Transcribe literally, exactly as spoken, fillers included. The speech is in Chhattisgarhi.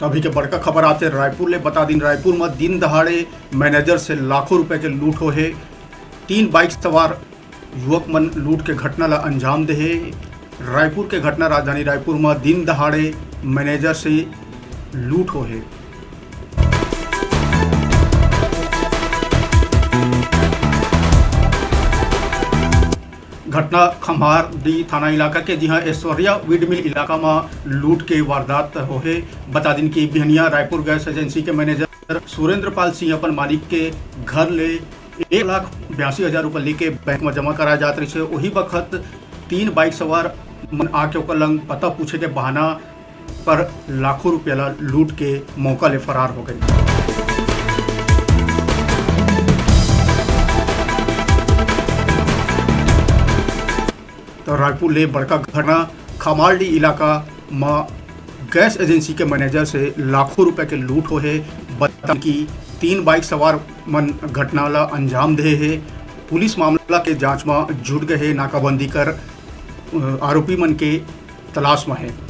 अभी के बड़का खबर आथे रायपुर ले। बता दिन, रायपुर म दिन दहाड़े मैनेजर से लाखों रुपए के लूट होहे। तीन बाइक सवार युवक मन लूट के घटना ला अंजाम देहे। रायपुर के घटना, राजधानी रायपुर म दिन दहाड़े मैनेजर से लूट होहे। घटना खम्हारडीह थाना इलाका के, जिहां ऐश्वर्या वीड मिल इलाका म लूट के वारदात होहे। बता दिन कि बिहनिया रायपुर गैस एजेंसी के मैनेजर सुरेंद्र पाल सिंह अपन मालिक के घर ले एक लाख बयासी हजार रुपये लेके बैंक म जमा करा जात रहिस हे। वही बखत तीन बाइक सवार मन आके ओकर लंग पता पूछे के बहाना पर लाखों रुपया ला लूट के मौका ले फरार हो गए। तो रायपुर ले बड़का घटना, खम्हारडीह इलाका म गैस एजेंसी के मैनेजर से लाखों रुपए के लूट होहे। बता दिन कि तीन बाइक सवार मन घटना ला अंजाम दे हे। पुलिस मामला के जांच म जुट गए हे, नाकाबंदी कर, अ, आरोपी मन के तलाश म हे।